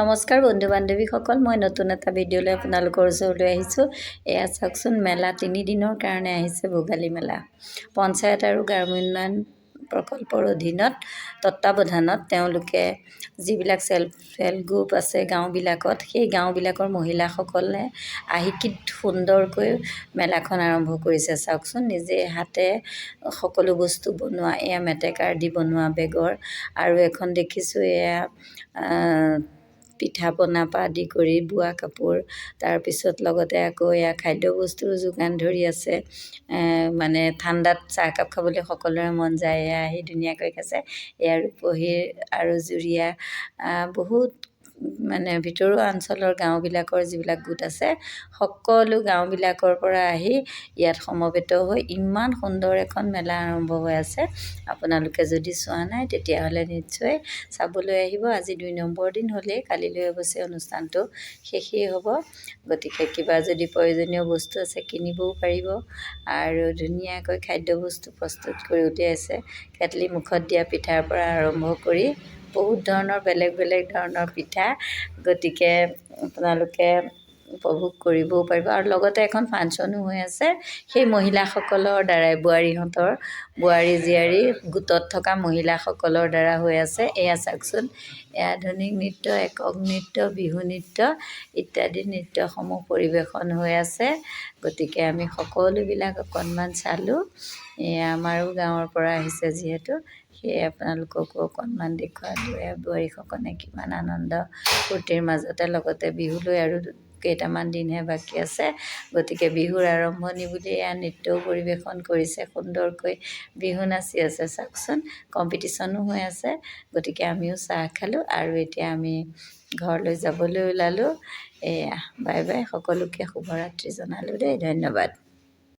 নমস্কাৰ বন্ধু বান্ধৱীসকল, মই নতুন এটা ভিডিঅ'লৈ আপোনালোকৰ ওচৰলৈ আহিছোঁ। এয়া চাওকচোন, মেলা তিনিদিনৰ কাৰণে আহিছে, ভোগালী মেলা। পঞ্চায়ত আৰু গ্ৰাম্যোন্নয়ন প্ৰকল্পৰ অধীনত তত্বাৱধানত তেওঁলোকে যিবিলাক চেল্ফ হেল্প গ্ৰুপ আছে গাঁওবিলাকত, সেই গাঁওবিলাকৰ মহিলাসকলে আহি কি সুন্দৰকৈ মেলাখন আৰম্ভ কৰিছে চাওকচোন। নিজে হাতে সকলো বস্তু বনোৱা, এয়া মেটেকাৰ দি বনোৱা বেগৰ আৰু এখন দেখিছোঁ। এয়া পিঠা পনা পৰা আদি কৰি বোৱা কাপোৰ, তাৰপিছত লগতে আকৌ এয়া খাদ্যবস্তুৰ যোগান ধৰি আছে। মানে ঠাণ্ডাত চাহকাপ খাবলৈ সকলোৰে মন যায়, এয়া আহি ধুনীয়াকৈ খাইছে। এয়া ৰূপহীৰ আৰু জুৰীয়া বহুত মানে ভিতৰুৱা অঞ্চলৰ গাঁওবিলাকৰ যিবিলাক গোট আছে, সকলো গাঁওবিলাকৰ পৰা আহি ইয়াত সমবেত হৈ ইমান সুন্দৰ এখন মেলা আৰম্ভ হৈ আছে। আপোনালোকে যদি চোৱা নাই, তেতিয়াহ'লে নিশ্চয় চাবলৈ আহিব। আজি 2 নম্বৰ দিন হ'লেই, কালিলৈ অৱশ্যে অনুষ্ঠানটো শেষেই হ'ব। গতিকে কিবা যদি প্ৰয়োজনীয় বস্তু আছে, কিনিবও পাৰিব। আৰু ধুনীয়াকৈ খাদ্যবস্তু প্ৰস্তুত কৰি উলিয়াইছে, কেটলি মুখত দিয়া পিঠাৰ পৰা আৰম্ভ কৰি বহুত ধৰণৰ বেলেগ বেলেগ ধৰণৰ পিঠা। গতিকে আপোনালোকে উপভোগ কৰিবও পাৰিব। আৰু লগতে এখন ফাংচনো হৈ আছে, সেই মহিলাসকলৰ দ্বাৰাই, বোৱাৰীহঁতৰ, বোৱাৰী জীয়াৰী গোটত থকা মহিলাসকলৰ দ্বাৰা হৈ আছে। এয়া চাওকচোন, এয়া আধুনিক নৃত্য, একক নৃত্য, বিহু নৃত্য ইত্যাদি নৃত্যসমূহ পৰিৱেশন হৈ আছে। গতিকে আমি সকলোবিলাক অকণমান চালোঁ। এয়া আমাৰো গাঁৱৰ পৰা আহিছে যিহেতু, সেয়ে আপোনালোককো অকণমান দেখুৱালোঁ। এয়া বোৱাৰীসকলে কিমান আনন্দ ফূৰ্তিৰ মাজতে, লগতে বিহুলৈ আৰু কেইটামান দিনহে বাকী আছে, গতিকে বিহুৰ আৰম্ভণি বুলি এয়া নৃত্যও পৰিৱেশন কৰিছে। সুন্দৰকৈ বিহু নাচি আছে চাওকচোন। কম্পিটিশ্যনো হৈ আছে। গতিকে আমিও চাহ খালোঁ আৰু এতিয়া আমি ঘৰলৈ যাবলৈ ওলালোঁ। এয়া বাই বাই, সকলোকে শুভৰাত্ৰি জনালোঁ দেই, ধন্যবাদ।